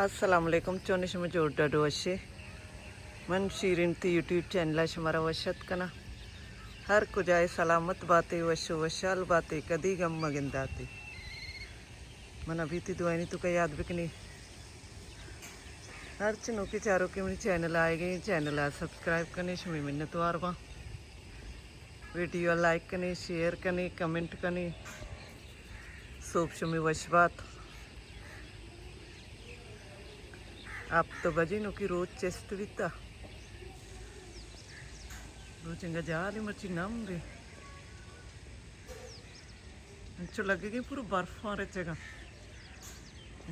السلام علیکم، چون شما؟ جوڑ ڈاڈو وشے؟ من شیرین تی یوٹیوب چینل ءَ شمارا وش ات کناں۔ ہر کجائے سلامت باتے، وش و وشحال باتے، کدی غم مگنداتے۔ من ابھی تی دعائنی تو کا یاد بکنی۔ ہرچ نوکی چاروکے منی چینل آئے گئے، چینل ءَ سبسکرائب کنے، شمی منتوار باں۔ ویڈیو لائک کنے، شیئر کنے، کمنٹ کنے۔ سوب شمی وش بات۔ آپ تو بجے نوکی روچ چست بیتا۔ روچ انگا جالی مرچی نم بے۔ انچو لگے گی پورا برفاں رچگا۔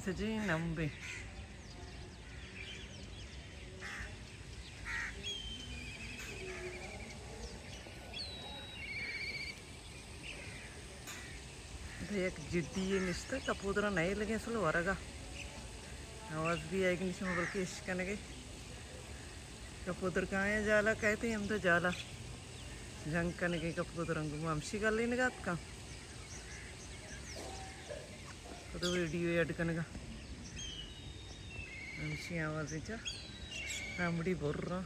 سجی نم بے۔ یک جدی یہ نشتہ کپودرا نئے لگے اصل ورگا۔ آواز بھی آئے گی نشما بلکہ اشکنگے۔ کپودر کائیں جالا کہتے ہم تو جالا۔ جنگ کنگے کپودرنگ ہمشی گلے نگات کا۔ کدو ویڈیو ایڈ کنگا۔ ہمشی آوازیں چا۔ آمڑی بر رہا۔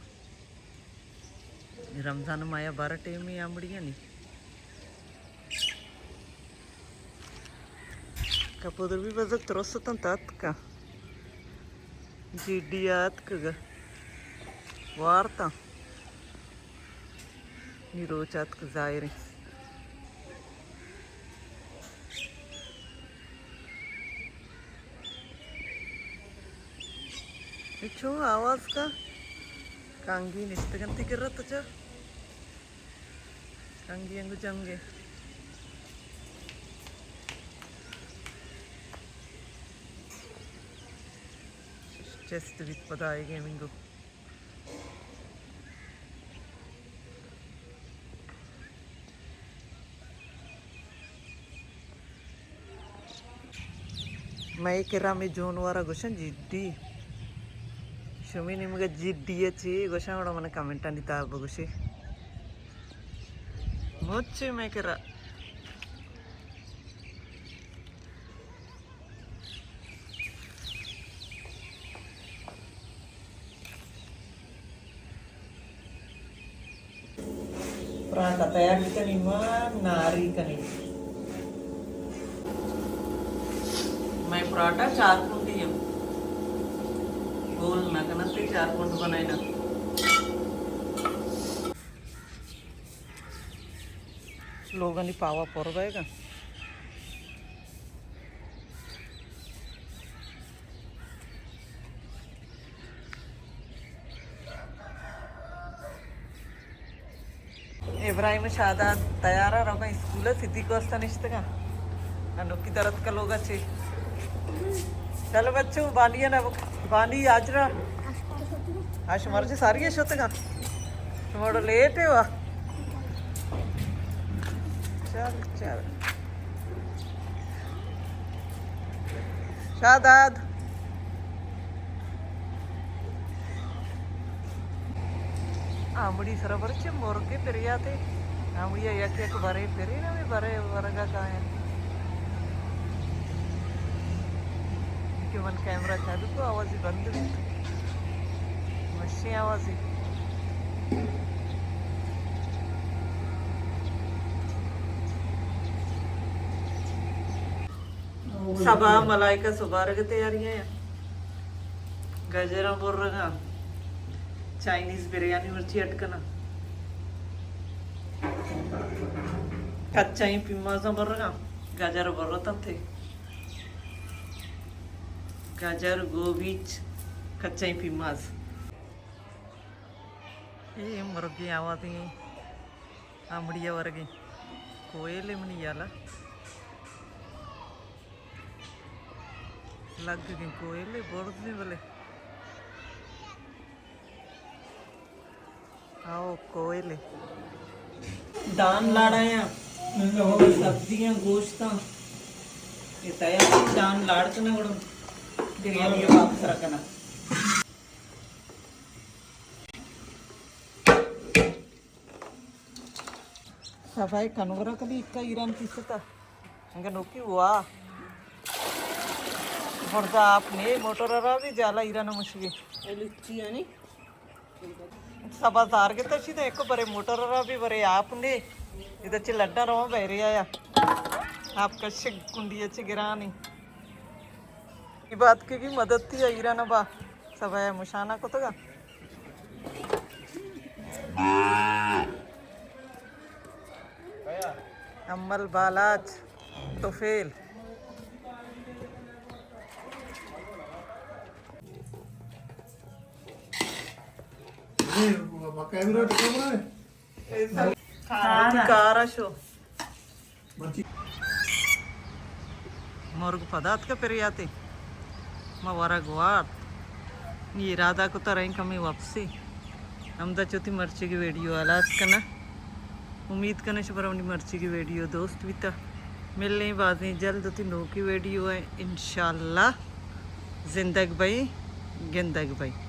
رمضان مایا بارہ ٹیمی آمڑی نی۔ کپودر بھی بزگ ترستن تاتکا۔ جیڈی آتکگا۔ وارتا۔ نی روچ آتک ظاہریں۔ اے چون آواز کا؟ کانگی نشتگنتی کرت چا؟ کانگی انگو جنگے۔ چست بیت پدا آئی گیمنگو۔ مئے کرا ہمے جونوارا گوشن جیڈی۔ شمی نیمگا جیڈی ء چی گوشن، گڑا من کمنٹانی تہا بگوشے۔ مچے مئے کرا۔ پراٹا تیار کنی ما ناری کنی۔ مئے پراٹا چار کنڈی ہم گول نہ کنت، چار کنڈ بنائینا۔ لوگانی پاوا پر بئیگا۔ ابراہیم شاداد تیار ء روگا اسکول ء، صدیق واسطہ نشتگا۔ انوکی درت کا لوگا چے۔ چلو بچو، بانی ء نہ بک-، بانی آجرا۔ آ شمار چے ساری ء شتگا۔ شمارا لیٹ ہے وا۔ چل، چل۔ شاداد۔ آمڑی سرا برچے مرگے پریاتے۔ آمڑی یک یک برے پرے نا، برے ورگا کائیں۔ کہ من کیمرہ چالو کو، آوازی بند بیت۔ مشی آوازی۔ صبا ملائکہ سبارگ تیاری ہیں۔ گجراں برگا۔ چائنیز بریانی مرچی اٹ کنا۔ کچائیں پیمازاں برگا۔ گجر برتنتے۔ گجر، گوبیچ، کچائیں پیماز۔ اے مرگی آوازیں آمڑی ورگیں۔ کوئلے منی یالا۔ لگگیں کوئلے برزیں بلے۔ آؤ کوئلے۔ دان لاڑایاں۔ سبزیاں، گوشتاں۔ یہ تیار دان لاڑ کنا گڑا بریانی باکس رکھنا۔ صفائی کنورا کلی اکا ایران کیستا۔ انگا نوکی وا۔ اور دا آپ نے موٹر را بھی جالا ایرا نمشگی۔ اے لچی یعنی؟ سبا زار گتا چی تو ایک برے موٹر را بھی برے آپ نے۔ ادا چی لڈا رو بہرے آیا۔ آپ کا شگ کنڈی اچھی گرانی۔ یہ بات کی بھی مدد تھی ایرا نبا۔ سبا مشانہ کو تو گا۔ امل بالاچ، طفیل۔ کارا شو۔ مرچی۔ مرگ پدا اتکا پریاتے۔ ما ورگ وارت۔ نی ارادہ کتا رئیں کمی واپسی۔ ہمدا چوتی مرچی کی ویڈیو ہلاس کنا۔ امید کنا شمارا منی مرچی کی ویڈیو دوست بیتا۔ ملیں بازیں جلد وتی نوکی ویڈیو ہے انشاءاللہ۔ زندگ بئیں، گندگ بئیں۔